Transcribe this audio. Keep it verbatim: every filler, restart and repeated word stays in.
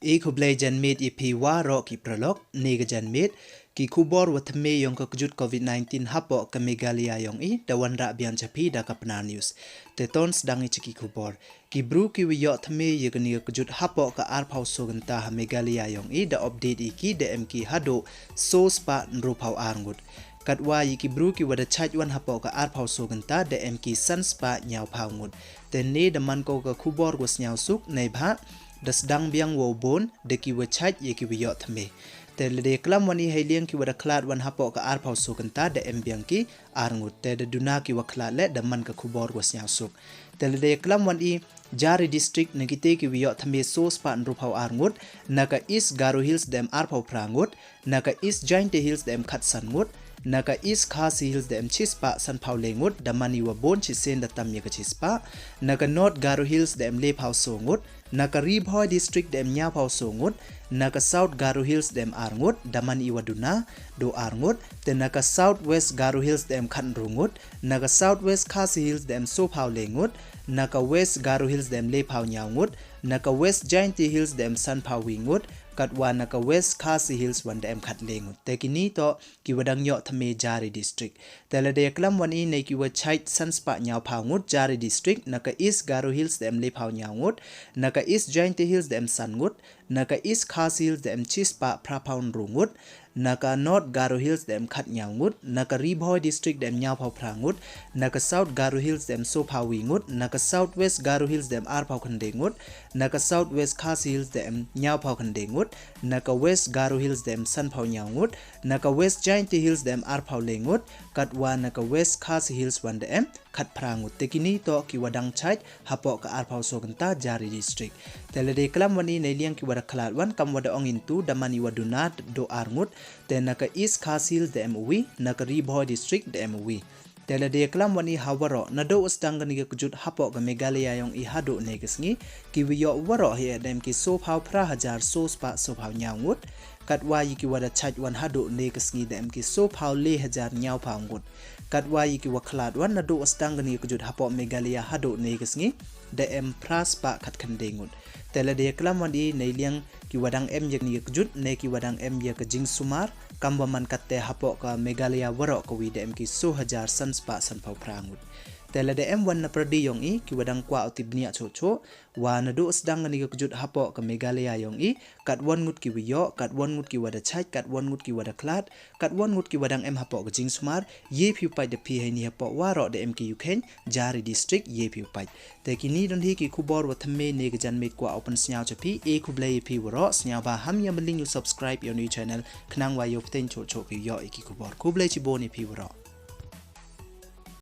E khublei janmiet ya phi waroh ki paralok, ne ka janmiet, ki khubor wa thymme yong ka kjut covid nineteen hapoh ka Meghalaya yong i, da wanrah biang cha phi da ka Pnar News. Te ton sdang i cha ki khubor. Ki bru ki wa yoh thymme ya kani ka kjut hapoh ka arphaw so kynta ha Meghalaya yong i, da update i ki da em ki haduh so spah ynru phaw ar ngut. Katwa ya ki bru ki wa da chait wan hapoh ka arphaw so kynta da em ki san spah ynñiaw phaw ngut. Te ne da man ko ka khubor wa sñiaw suk, neibhah da sdang biang wow bun da ki wa chait ya ki wa yoh thymme. Te lada klam wan i hei liang ki wa da khlad wan hapoh ka arphaw so kynta da em biang ki ar ngut. Te da duna ki wa khlad le da man ka khubor wa sñiaw suk. Te lada klam wan i jari district, na kite ki wa yoh thymme so spah ynru phaw ar ngut, na ka East Garo Hills da em arphaw phra ngut, na ka East Jaintia Hills da em khatsan ngut, na ka East Khasi Hills da em chispah sanphaw le ngut, da man i wa bun chisien da tam ya ka chispah, na ka North Garo Hills da em lephaw so ngut, na ka Ri Bhoi District da em ynñiaw phaw so ngut, na ka South Garo Hills da em ar ngut, da man i wa duna, du ar ngut, te na ka South West Garo Hills da em khatynru ngut, na ka South West Khasi Hills da em so phaw le ngut, na ka West Garo Hills da em lephaw ynñiaw ngut, na ka West Jaintia Hills da em sanphaw wi ngut, katwa na ka West Khasi Hills wan da em khatle ngut. Te kini toh ki wa dang yoh thymme jari district. Te lada klam wan i ne ki wa chait san spah ynñiaw phaw ngut jari district, na ka East Garo Hills da em lephaw ynñiaw ngut, na ka East Jaintia Hills da em san ngut, na ka East Khasi Hills da em chispah phraphaw ynru ngut, na ka North Garo Hills da em khatynñiaw ngut, na ka Ri Bhoi District da em ynñiaw phaw phra ngut, na ka South Garo Hills da em so phaw wi ngut, na ka South West Garo Hills da em arphaw khyndai ngut, na ka South West Khasi Hills da em ynñiaw phaw khyndai ngut, na ka West Garo Hills da em sanphaw ynñiaw ngut, na ka West Jaintia Hills da em arphaw le ngut, katwa na ka West Khasi Hills wan da em khatphra ngut. Te kini toh ki wa dang chait hapoh ka arphaw so kynta jari district. Te lada klam wan i ne liang ki wa da khlad wan, kam wa da ong i ntu, da man i wa duna du ar ngut, te na ka East Khasi Hills da em uwi, na ka Ri Bhoi District da em uwi. Te lada klam wan i ha waroh, naduh wa sdang kani ka kjut hapoh ka Meghalaya yong i haduh ne ka sngi, ki wa yoh waroh hi da em ki so phaw phra hajar so spah so phaw ynñiaw ngut, katwa ya ki wa da chait wan haduh ne ka sngi da em ki so phaw le hajar ynñiaw phaw ngut. Katwa ya ki wa khlad wan naduh wa sdang kani ka kjut hapoh Meghalaya haduh ne ka sngi da em phra spah khatkhyndai ngut. Te lada klam wan i ne liang ki wa dang em ya kani ka kjut ne ki wa dang em ya ka jingsumar, kam wa man katte hapoh ka Meghalaya waroh kawi da em ki so hajar san spah sanphaw phra ngut. Te lada em wan na pyrdi yong i ki wa dang kwah u tip bniah choh choh, wa naduh wa sdang kani ka kjut hapoh ka Meghalaya yong i, katwon ngut ki wa yoh, katwon ngut ki wa da chait, katwon ngut ki wa da khlad, katwon ngut ki wa dang em hapoh ka jingsumar, ye phi u pait da phi heini hapoh waroh da em ki yu kheiñ jari district, ye phi u pait. Te kini don hi ki khubor wa thymme ne ka janmiet kwah u pynsñiaw cha phi. E khublei ya phi waroh, sñiawbha ham ya mling u subscribe ya u new channel, khnang wa yoh pteng choh choh phi yoh i ki khubor. Khublei chibun ya phi waroh.